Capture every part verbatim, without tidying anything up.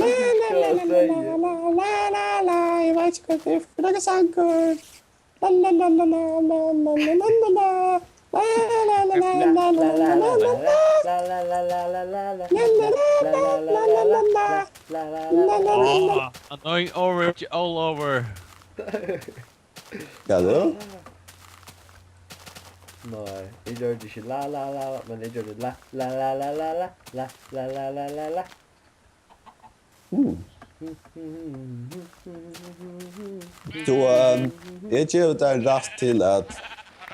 veit ikki, hvat hann segði. La, la, la, la, la, la, la, eg veit ikki, hvat tað er fyri nakar sangur. La, la, la, la, la, la, la, la, la, la, la, la. La, la, la, la, la, la, la, la, la, la. La, la, la, la, la, la, la. La, la, la, la, la, la, la, la. La, la, la, la, la. Ah, annoying orange all over. Hvat er tað? Nei, eg gjørdi ikki la, la, la, la, men eg gjørdi la, la, la, la, la, la, la, la, la, la, la, la. Mm. So, ehm, eg gevi tær rætt til at,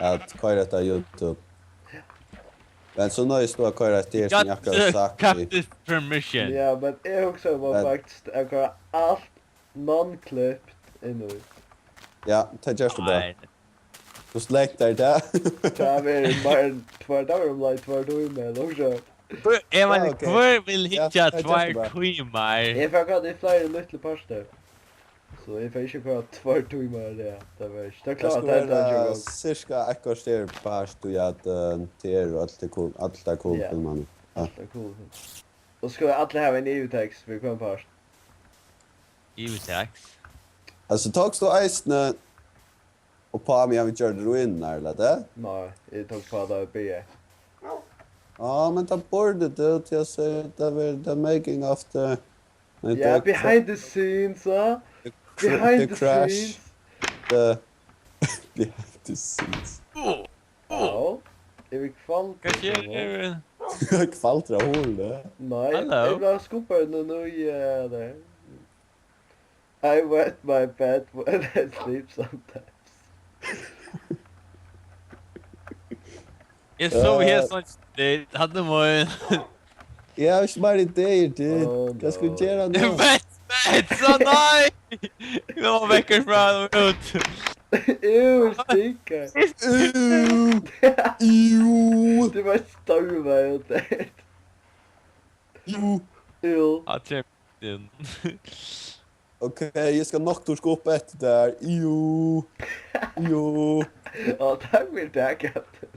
at koyra hetta á YouTube. Men so noyðist tú at koyra hetta her, sum eg akkurát sagt. Got the captain's permission. Ja, men eg hugsaði um at faktiskt at koyra alt non-clipped inn í. Ja, tað gert tú bara. Nei. Hvussu langt er tað? Tað verður meira enn tveir, tað verður umleið tveir tímar, ella okkurt. Hvør, eg meini, ja, ok, hvør vil hyggja tveir tímar? Eg fari at koyra í fleiri lítlar partar. So eg fari ikki at koyra tveir tímar, ja. Tað var ikki, tað klárar tað, tað er ikki gott. Sirka eitt korter part, tí at, eh, tað eru øll tey cool, øll tey cool filmarnir. Ja. Alt er cool. Og skulu allir hava ein yvirtekst fyri hvønn part? Yvirtekst? Altso, tókst tú eisini uppá, meðan vit gjørdu ruinurnar, ella tað? Nei, eg tók uppá, tá vit byrjaðu. Ja, men tað burdi tú, tí eg sá, tað var the making of the, nei, ja, the behind the scenes, ja. The cr-, behind the scenes. The crash, the behind the scenes. Ja. Eg vil kvaltra. Hvat sker? Kvaltra hurðina? Nei, Hello. Eg bleiv skumpaður nú, nú, ja, der. I wet my bed when I sleep sometimes. Eg sov her sånn, det hadde må. Eg havi ikki meir ideir til. Oh, Hvat skal no. eg gera nú? Vent, vent, så nei! Nå vekker fra út. Ew, stinker. Ew. Ew. Du var større út der. Ew. Ew. Ja, tjekk den. Ok, eg skal nokk turka upp eftir tær. Ew. Ew. Ja, takk fyri det, Captain.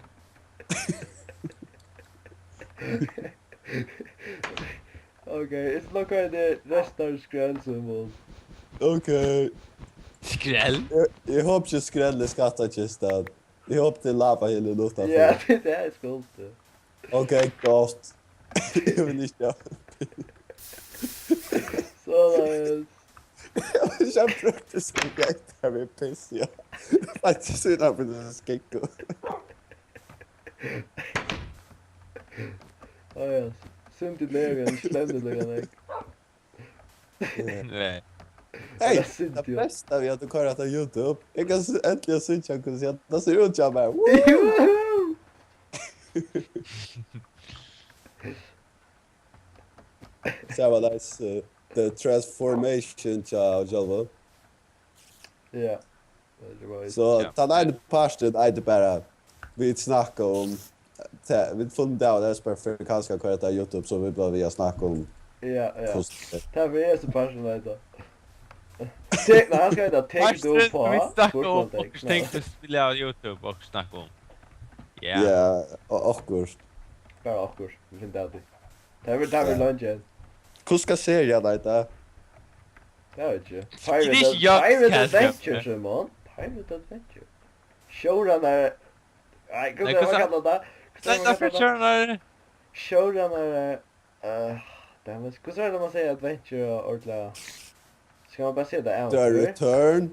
Ok, it's not quite the rest of screen symbol. Ok. Skrell? Eg, eg hopi ikki skrell í skattakistan. Eg hopi til lava her í lufta. Ja, det er det jeg skulle. Ok, gott. Eg vil ikki ha. Således. Eg vil ikki ha praktisk objekt her við piss, ja. Faktiskt er det på det skikket. Åh ja, sunt i legen, stemmer det, Jan Erik. Nei. Hey, Det er synd, det jo. Beste við at du kører etter YouTube. Jeg kan s- endelig synes jeg kunne si at det ser ut som jeg. Woo! Juhu! Så var det uh, the transformation til Java. Ja. Det var Så Ja. den ene parten er det bare, vi snakker om, ta- vi funnet det, og det er bare for kanskje hva det er YouTube, så vi bare vil snakke om. Ja, ja. Hvordan det er. Takk for det, så personligt, da. Tek, nei, han skal heta Tek du på. Vi snakker om Fortnite, og tenkt å spille av YouTube og snakke om. Ja. Ja, og akkurat. Bare akkurat. Vi finner det alltid. Det er vel, det er vel lunch igjen. Hvordan skal serien hete? Det er jo ikke. Det er Pirate, ikke jeg Pirate skal Adventure, skrive. Simon. Pirate Adventure. Sjórænari. Nei, Nei, hva hva kallar man det? Nei, Hva takk for kallar man det? Kjørner. Sjórænari. Uh, damn it. Hva er det man sier adventure og ordentlig? Skal man bare si det? The Return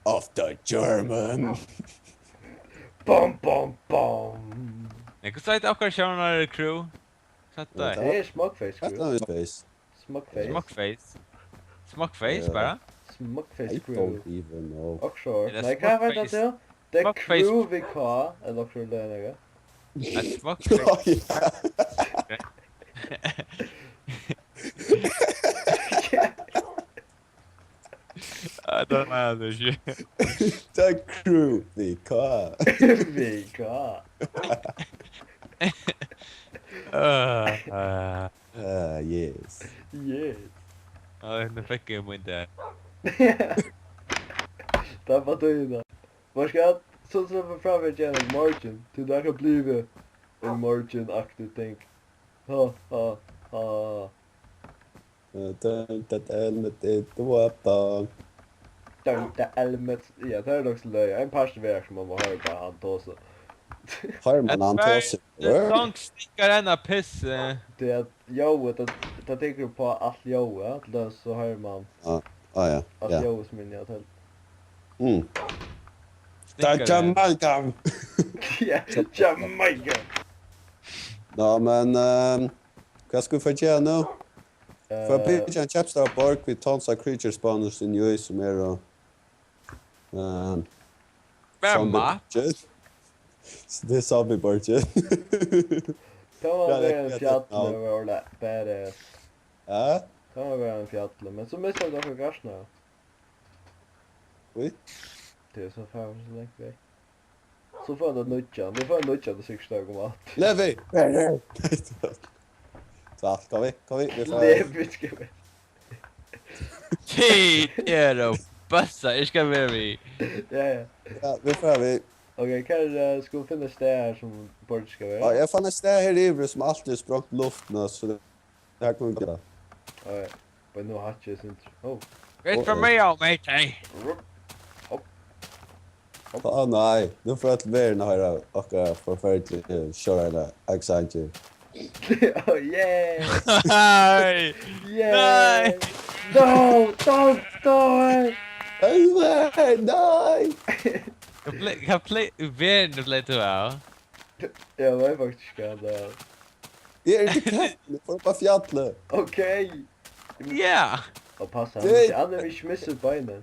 of the German. Bom, bom, bom. Nei, hva sier det akkurat Kjørner crew? Satt Ja, der. Det er Smugface Hva crew. er det space? Smugface. Smugface. Smugface, Ja. bare. Smugface I crew. don't even know. Offshore. Er det Nei, hva var det Smugface? til? Det er Smugface. Crew V K, eller Crew Lene. Ja, Smugface. Ja. Ja, den er det ikke. The Crew V K. V K. Uh, uh, Uh, yes. Yes. Ja, nå fikk jeg min der. Det var det da. Hva skal jeg? Så så for fram igjen i morgen. Til det kan bli en morgen-aktig ting. Ha, ha, ha. Uh, dun, dun, dun, dun, dun, dun. Dun, dun, element. Ja, det er nok så løy. En par studerer som man må høre på han tåse. Har man han tåse? The song stikker en av piss. Eh. Det er at Joe, det, det tenker du på alt Joe, ja. Til det så hører man Ah, ja. alt Ja. Joe som inni at helt. Mm. Stikker Jamaica. Ja, Jamaica. Nå, men ehm, hva skal vi få gjøre nå? For Eh, Pitch and Chapstar Borg, vi tonser creature spawners in U A som er og ehm, Hvem zombie er? Borg. Så det er zombie Borg. Kan man Ja, det være er en greit, fjall ja. Eller det? Ja? Kan man være en fjall, men så mister du akkurat garsen her. Ui. Det er så faen så langt vekk. Så får han det nødja. Vi får en nødja, det sikkert større om alt. Levi! Så, kom vi, kom vi. Vi får Levi skal vi. Tid er å bøsse, ikke skal være vi. Ja, ja. Ja, vi får vi. Ok, hva er det, skal vi finne sted her som Borg skal Ja, være? jeg fann et sted her i som alltid sprakk luften, så det her kan vi gjøre. Ok, men nå har ikke jeg syntes. Oh. Wait for me, oh matey. Å nei, nå får jeg til verden å høre akkurat forferdelig kjører det, ikke sant? Oh yeah! Hey! Yeah! Nei! No! Don't do it! Nei, nei! Hva ble, hva ble, verden ble til av? Eg veit faktiskt ikki hvat tað er. Eg eri ikki captain, eg fór upp á fjallið. Ok. Ja. Og passa, hann, hann hevur ikki missað beinið.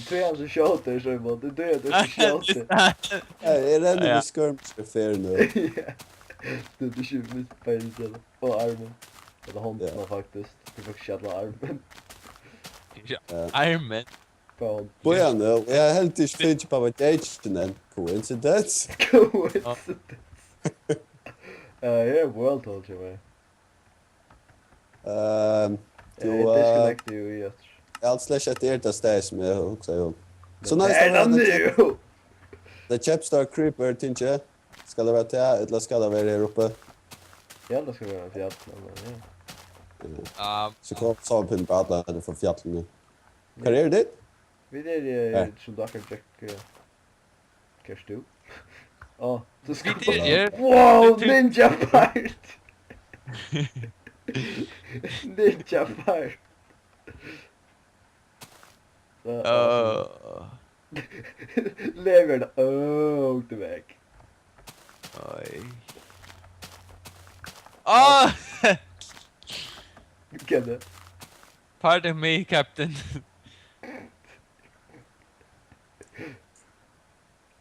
Tú ert hann sum skjótur, Símun. Tú ert hann sum skjótur. Hey, eg renni Ja. Við skirmish ferð nú. Ja. Tú ert ikki mist beinið til. Og armin. Ella hondina, Ja. Faktiskt. Tú fekk ikki alla armin. Ja. Ja. Armin. Bara hond. Bíða nú, eg havi heldur ikki fingið propagation enn. Coincidence? Coincidence. Eh, eg er world hole, hjá mær. Ehm, Eg tú, eh, disconnecti jú í aftur. Eg helt slett at tað er tað stað sum eg hugsaði um. So Nei, næsta nei, var nei, tað jú. The Chepstar Creeper, tenki eg. Skal tað vera tað, ella skal tað vera her uppi? Ja, tað skal vera fjall, men, ja. Um, So kom, so pinn bara alla frá fjallinum. Hvar eru tit? Vit eru, eh, Her. Sum tú akkurát gekk, eh, hvar ert tú? Á, tú skal Vit eru her. Wow, Tú- ninja part! Ninja part! Uh, Lever det. Oh, the back. Oi. Ah! Get it. Pardon me, Captain.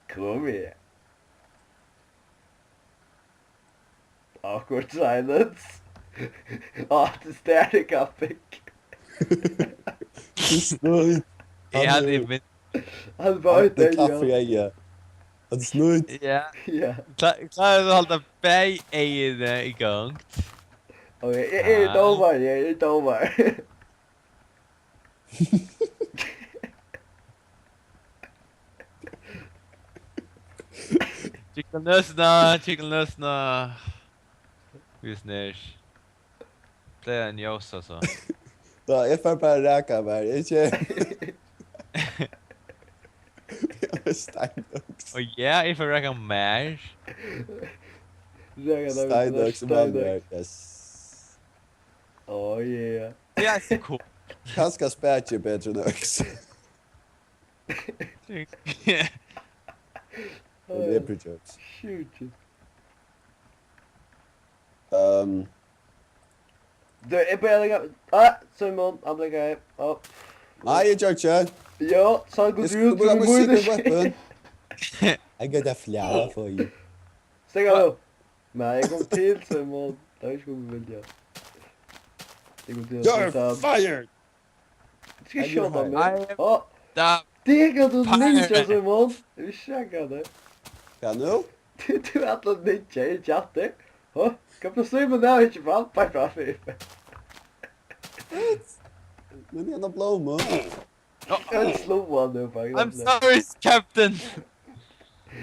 Kom her. Awkward silence. Á, tað er staring epic. Tú snøð. Ja, det er min. Hann var Hann ute er kaffi í ja. Eyga. Hann snøð. Ja. Ja. Kla- Klarar du å holde begge øynene i gang? Ok, eg eri dómari, eg eri dómari. Tjekka nøsene, tjekka nøsene. Vis ned. Det er en ljós, altså. Tá, eg fari bara at raka mær, ikki? Steinøks. Og ja, eg får raka mer. Raka tað við Steinøks, Steinøks. man, yes. Oh yeah. Ja, så cool. Kanska spaki er betri enn øks. Men det er pretty jokes. Shoot. Um, Du, eg byrjar leggja. Ah, Símun, hann leggur. Oh. Nei, eg gjør ikke. Ja, så han går Jeg ut skulle bare med si det mine. Weapon. Jeg går der flere for you. Stikk av. Nei, eg kom til, Símun. Det er ikke kommet vilje. Eg kom til You're at fired! Skal skjóta meg. Nei. Å, Da, det kan du Fire. Ninja, Símun. Eg vissi ikke det. Hva nå? Du, du er alltid ninja i chatten. Hå? Hva på Símun der ikke fram? Bare fram. Men det er en blomma. Jeg slår han nu, bare. I'm sorry, Captain.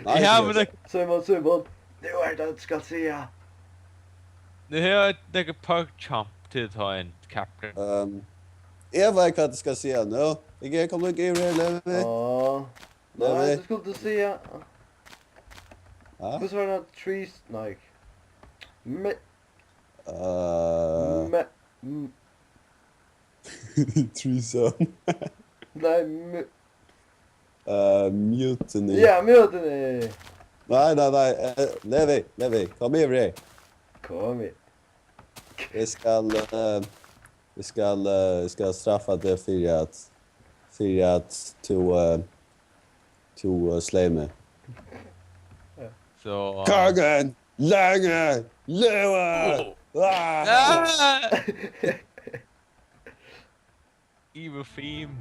Nei, Ja, ikke men det. det, Símun, Símun. Du er den skal si ja. nu har jeg ikke PogChamp til å ta en, Captain. Um, jeg vet hva du skal si nå. Jeg er kommet ikke i real livet. Åh. Nei, Nei, nei. du skulle si ja. Ja. Hvordan var det? Trees? Nei. Me, Uh, me, m- threesome. Nei, me, Uh, mutiny. ja, mutiny. Nei, nei, nei. Uh, Levi, Levi, kom over her. Kom igjen. Jeg skal, uh, jeg skal, uh, jeg skal straffe deg for at, for at du, uh, du uh, slay meg. Så... Kongen! Lenge! Leve! Ah! Ah! Evil theme.